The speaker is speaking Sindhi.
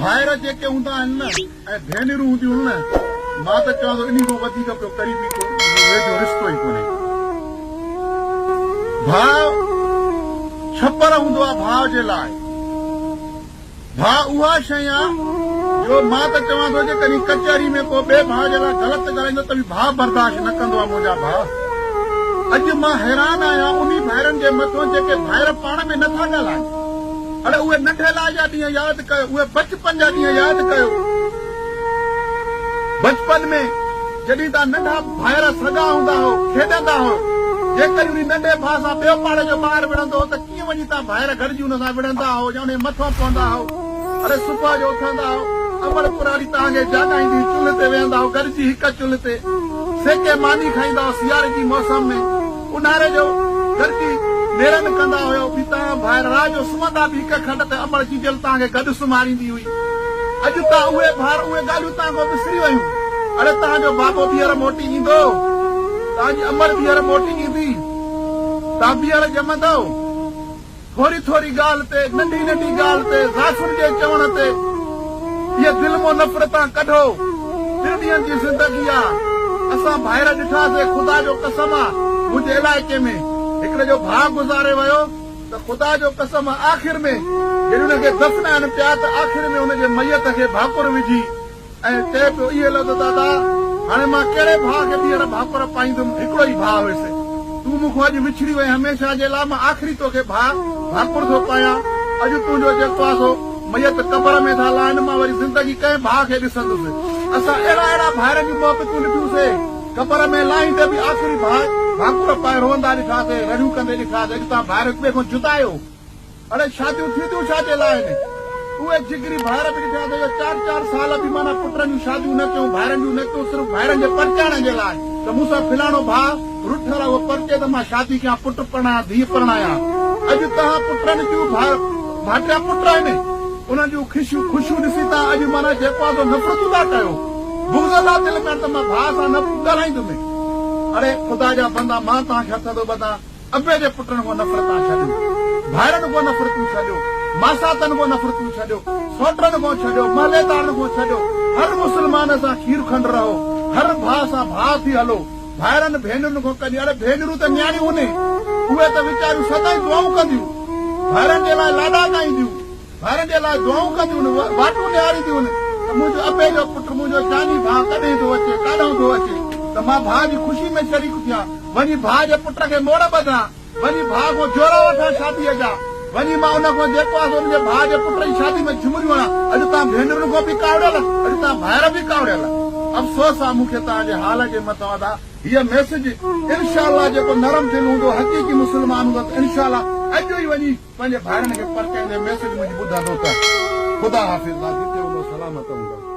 ڀائر جيڪي هوندا آهن نه ۽ ڀينرون هونديون آهن نه، مان ته چوان ٿو انهي کان وڌيڪ ٻيو قريبي ڪو ويجهو رشتو ئي ڪونهي. ڀاء ڇپر هوندو آهي ڀاء جي لاء. ڀاء اها شيء آ جو مان ته چوان ٿو جيڪڏهن ڪچهري ۾ ڪو ٻئي ڀاء جي لاء غلط ڳالهائيندو ته به ڀاء برداشت نه ڪندو آ منهنجا ڀاء. اڄ مان حيران آهيان انهي ڀائرن جي مٿون جيڪي ڀائر پاڻ ۾ نه ٿا ڳالهائين. اڙي اهي ننڍي لاء جا ڏينهن ياد ڪيو، اهي بچپن جا ڏينهن ياد ڪيو. بچپن ۾ جڏهن توهان ننڍا ڀائر سڳا هوندا هئو، کيڏندا هئو، جيڪڏهن انهي ننڍي ڀاء سان ٻيو پاڙي جو ٻار وڙهندو هو ته ڪيئن وڃي توهان ڀائر گڏجي ان سان وڙهندا هئو يا ان جي مٿان پوندا هئو. اڙي صبح جو اٿندا هئو، امڙ پراڻي توهان کي جاڳائيندي هئي، چلهه تي ويهندا هئو، گڏجي هڪ چلهه تي سيڪي ماني کائيندا هئو، سياري جي موسم ۾. اونهاري جو گڏجي نيرن ڪندا هيو به توهان ڀائر رات جو سمهندا به هڪ کٽ تي امڙ جيجل توهان کي گڏ سمهاريندي هئي. اڄ توهان اهي ڀائر اهي ڳالهيون توهان کان وسري ويون. اڙي توهان جو بابو ٻيهر موٽي ايندو. توهان جي امڙ ٻيهر موٽي ايندي. توهان ٻيهر ڄمندؤ. ٿوري ٿوري ڳالهه تي، ننڍي ننڍي ڳالهه تي، زائفن جي چوڻ تي اهي دل مان نفرتان ڪڍو. ٽن ڏينهن جي زندگي آ. اسان ڀائر ڏٺاسي خدا جو قسم آ منهنجي علائقي ۾ هڪڙي جو ڀاء گذاري ويو ته خدا جو قسم آ آخر ۾ جڏهن ان کي دفنائن پيا ته آخر ۾ ان جي ميت کي ڀاڪر وجهي ۽ چئي پيو، اهي لفظ دادا، هاڻي مان ڪهڙي ڀاء کي ٻيهر ڀاڪر پائيندم، هڪڙو ئي ڀاء هيس. تون مون کان اڄ وڇڙي وئين هميشه جي لاء، مان آخري توکي ڀاء ڀاڪر ٿو پايان. اڄ تنهنجو جيڪو آ سو ميت قبر ۾ ٿا لاهن، مان وري زندگي ڪنهن ڀاء کي ڏسندس. اسان اهڙا اهڙا ڀائرن جون محبتون ڏٺيون سي، قبر ۾ لاهيندي به آخري ڀاء ڀاڪر پائي روئندا ڏٺاسي، رڙيون ڪندي ڏٺاسي. اڄ توهان ڀائر هڪٻئي کان جدا آهيو. اڙي شاديون ٿينديون ڇا جي لاء آهن؟ اهي جگري ڀائر به ڏٺا اٿئي جو چار چار سال به معنيٰ پٽن جون شاديون نه ڪيون، ڀائرن جون نه ڪيون، صرف ڀائرن جي پرچائڻ جي لاء ته مون سان فلاڻو ڀاء رٺل آهي اهو پرچي ته مان شادي ڪيان، پٽ پرڻايان، ڌيء پرڻايان. اڄ توهان پٽن جون ڀائٽيا پٽ آهن، انهن جون خشيون خوشيون ڏسي توهان اڄ معنيٰ جيڪو آهي سو نفرتون ٿا ڪيو. بغض ٿا دل ۾ آڻيو ته مان ڀاء سان نه ڳالهائيندم. اڙي خدا جا بندا مان توهان کي هٿ ٿو ٻڌان. ابي جي پٽن کان نفرتان ڇڏيو، ڀائرن کان نفرتون ڇڏيو، ماساتن کان نفرتون ڇڏيو، سئوٽن کان ڇڏيو، محليدارن کان ڇڏيو، هر مسلمان سان کير کنڊ رهو، هر ڀاء سان ڀاء ٿي هلو، ڀائرن ڀينرن کان ڪڏهن اڙي ڀينرون ته نياڻيون هن، اهي ته ويچاريون سدائين دعائون ڪنديون، ڀائرن جي لاء لاڏا ڳائينديون. ڀائرن جي لاء دعائون ڪنديون هن، واٽون نهارينديون هن ته منهنجو ابي جو پٽ، منهنجو جاني ڀاء ڪڏهن ٿو اچي، ڪاڏانهن ٿو اچي ته مان ڀاء جي خوشي ۾ شريڪ ٿيان، وڃي ڀاء جي پٽ کي موڙ ٻڌان، وڃي ڀاء کان جوڙا وٺان شاديء جا، وڃي مان ان کان جيڪو آهي سو منهنجي ڀاء جي پٽ جي شادي ۾ جهمريون هڻان. اڄ توهان ڀينرن کان به ڪاوڙيل، اڄ توهان ڀائر به ڪاوڙيل. افسوس آهي مون کي توهان جي حال جي مٿان ادا. هيء ميسيج انشاء الله جيڪو نرم دل هوندو، حقيقي مسلمان هوندو ته انشاء الله اڄ ئي وڃي پنهنجي ڀائرن کي پرچائيندي ميسيج منهنجي ٻڌندو ته خدا حافظ لا جتي هوندو سلامت هوندو.